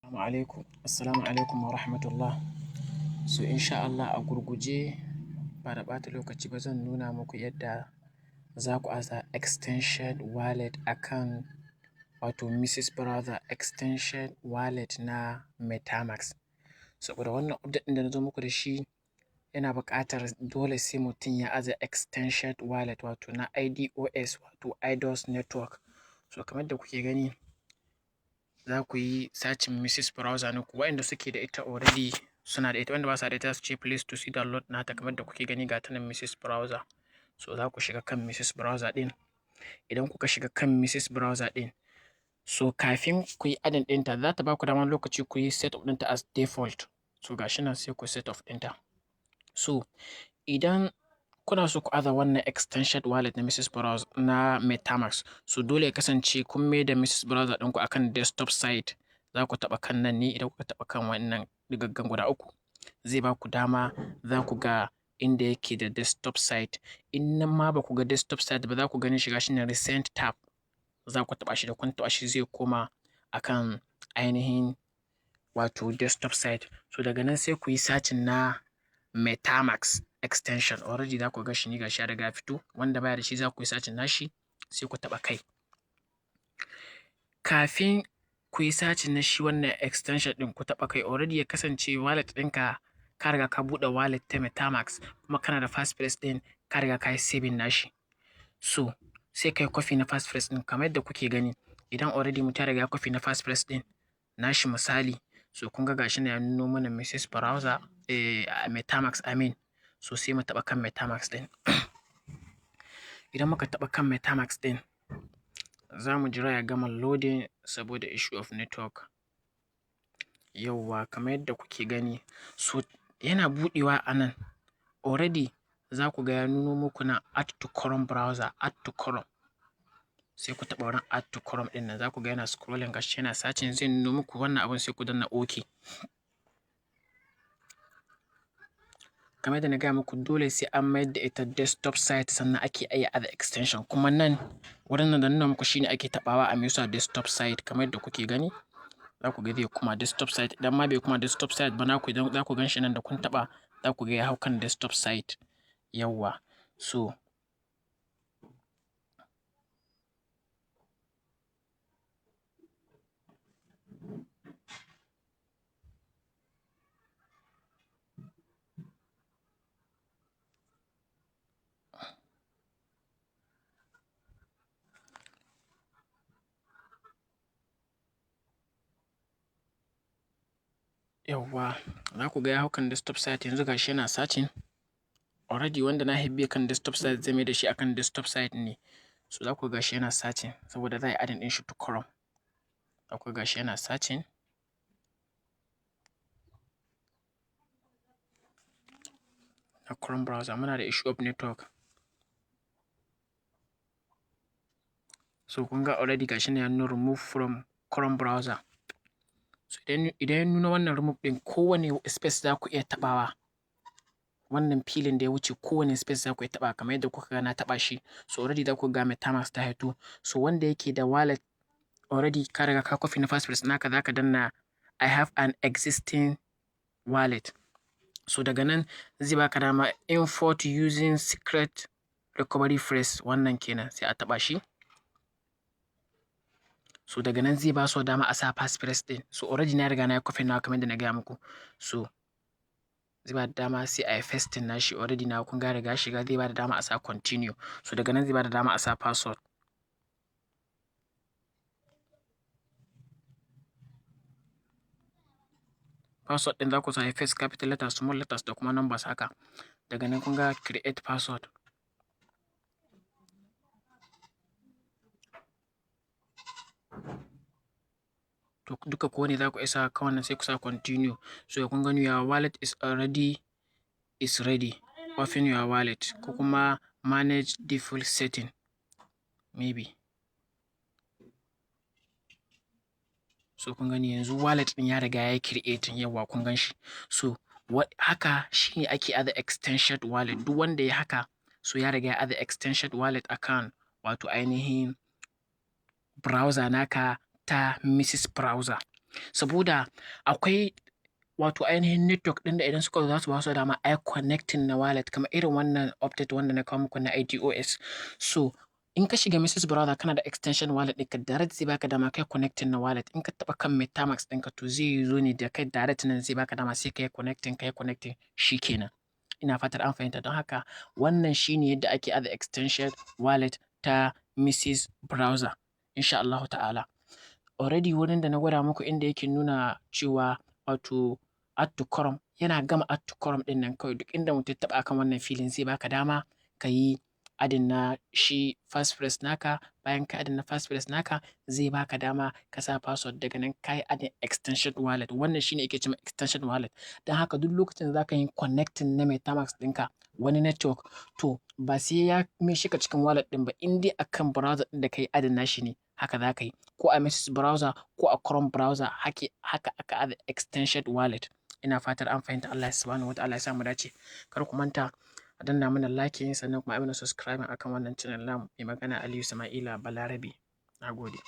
Assalamu alaikum, assalamu alaikum wa rahmatullah. So insha Allah a gurguje ba da ɓata lokaci ba, zan nuna muku yadda za ku aza extension wallet akan, wato Mrs Browser extension wallet na MetaMask. Saboda wannan update ɗin da na zo muku da shi yana buƙatar dole sai mutum ya aza extension wallet, wato na IDOS, wato IDOS network. So kamar yadda kuke gani, za ku yi searching Mrs Browser ne ku. Waɗanda suke da ita already suna da ita, wanda ba sa da ita su ce please to see download nata. Kamar da kuke gani, ga ta nan, Mrs Browser. So za ku shiga kan Mrs Browser ɗin. Idan kuka shiga kan Mrs Browser ɗin, so kafin ku yi adding ɗinta, za ta ba ku damar lokaci ku yi set up ɗinta as default. So ga shi nan, sai ku set up ɗinta. So idan kuna so ku aza wannan extension wallet na Mrs Browser na MetaMask, so dole ya kasance kun mai da Mrs Browser ɗinku akan desktop site. Za ku taɓa kan nan ne. Idan kuka taɓa kan wannan ɗigaggan guda uku, zai ba ku dama za ku ga inda yake da desktop site. In nan ma ba ku ga desktop site ba, za ku gani shi, gashi nan, recent tab. Za ku taɓa shi. Da kun taɓa shi, zai koma akan ainihin, wato desktop site. So daga nan sai ku yi searching na MetaMask extension. Already za ku ga shi ne, gashi ya riga ya fito. Wanda baya da shi, za ku yi searching nashi, sai ku taɓa kai. Kafin ku yi searching na shi wannan extension ɗin, ku taɓa kai, already ya kasance wallet ɗinka ka riga ka buɗe wallet ta MetaMask, kuma kana da passphrase ɗin, ka riga ka yi saving nashi. So sai ka yi copy na passphrase ɗin kamar yadda kuke gani. Idan already mutum ya riga ya copy na passphrase ɗin nashi, misali, so kun ga gashi nan ya nuno mana Mrs Browser, MetaMask I mean. So sai mu taɓa kan MetaMask ɗin. Idan muka taɓa kan MetaMask ɗin, za mu jira ya gama loading saboda issue of network. Yauwa, kamar yadda kuke gani, so yana buɗewa a nan. Already za ku ga ya nuno muku nan add to Chrome browser, add to Chrome. Sai ku taɓa wurin add to Chrome ɗin nan, za ku ga yana scrolling, gashi yana searching, zai nuno muku wannan abun, sai ku danna OK. Kamar yadda na gaya muku, dole sai an mayar da ita desktop site sannan ake iya add extension. Kuma nan wurin nan da nuna muku shine ake taɓawa a mai desktop site. Kamar yadda kuke gani, za ku ga zai koma desktop site. Idan ma bai koma desktop site ba naku, idan za ku gan shi nan, da kun taɓa, za ku ga ya hau kan desktop site. Yauwa. So yauwa, za ku ga ya hau kan desktop site. Yanzu gashi yana searching. Already wanda na bai kan desktop site, zai mai da shi akan desktop site ne. So za ku ga shi yana searching saboda za a yi adding ɗin shi to Chrome. Za ku ga shi yana searching na Chrome browser. Muna da issue of network. So kun ga already gashi nan ya nuna remove from Chrome browser. So idan ya nuna wannan remove ɗin, kowane space za ku iya taɓawa. Wannan filin da ya wuce, kowane space za ku iya taɓa, kamar yadda kuka ga na taɓa shi. So already za ku ga MetaMask ta hito. So wanda yake da wallet already, ka riga ka copy na passphrase naka, za ka danna "I have an existing wallet". So daga nan zai baka dama import using secret recovery phrase, wannan kenan, sai a taɓa shi. So daga nan zai ba su dama a sa passphrase ɗin. So already na riga na yi copy nawa kamar yadda na gaya muku. So zai ba da dama sai a yi pasting nashi. Already na kun ga riga shiga, zai ba da dama a sa continue. So daga nan zai ba da dama a sa password. Password ɗin za ku sa first capital letters, small letters da kuma numbers haka. Daga nan kun ga create password. To duka kowane za ku iya sa kan wannan, sai ku sa continue. So kun gani, your wallet is already is ready. Open your wallet ko kuma manage default setting maybe. So kun gani, yanzu wallet ɗin ya riga ya yi creating. Yauwa, kun gan shi. So haka shine ake aza extension wallet. Duk wanda ya haka, so ya riga ya aza extension wallet akan, wato ainihin browser naka ta Mrs Browser. Saboda akwai wato ainihin network ɗin da idan suka zo za su ba su dama a yi connecting na wallet, kamar irin wannan update wanda na kawo muku na IDOS. So in ka shiga Mises Browser kana da extension wallet ɗinka, direct zai baka dama kai connecting na wallet. In ka taɓa kan MetaMask ɗinka, to zai zo ne da kai direct nan, zai baka dama sai ka yi connecting, ka yi connecting, shi kenan. Ina fatar an fahimta. Don haka wannan shine yadda ake aza extension wallet ta Mises Browser, insha Allahu ta'ala. Already wurin da na gwada muku inda yake nuna cewa wato add to Chrome, yana gama add to Chrome ɗin nan, kawai duk inda mutum ya taɓa akan wannan filin zai baka dama ka yi adding na shi passphrase naka. Bayan ka adding na passphrase naka, zai baka dama ka sa password. Daga nan ka yi adding extension wallet. Wannan shine ake cewa extension wallet. Don haka duk lokacin da za ka yi connecting na MetaMask ɗinka wani network, to ba sai ya maishe ka cikin wallet ɗin ba, in dai akan browser ɗin da ka yi adding nashi ne. Haka za ka yi ko a Mises Browser ko a Chrome browser, haka aka add extension wallet. Ina fatar an fahimta. Allah Subhanahu wa Ta'ala ya sa mu dace. Kar ku manta a danna mana like, sannan kuma a mana subscribe akan wannan channel namu. Mai magana, Aliyu Sama'ila Balarabe. Na gode.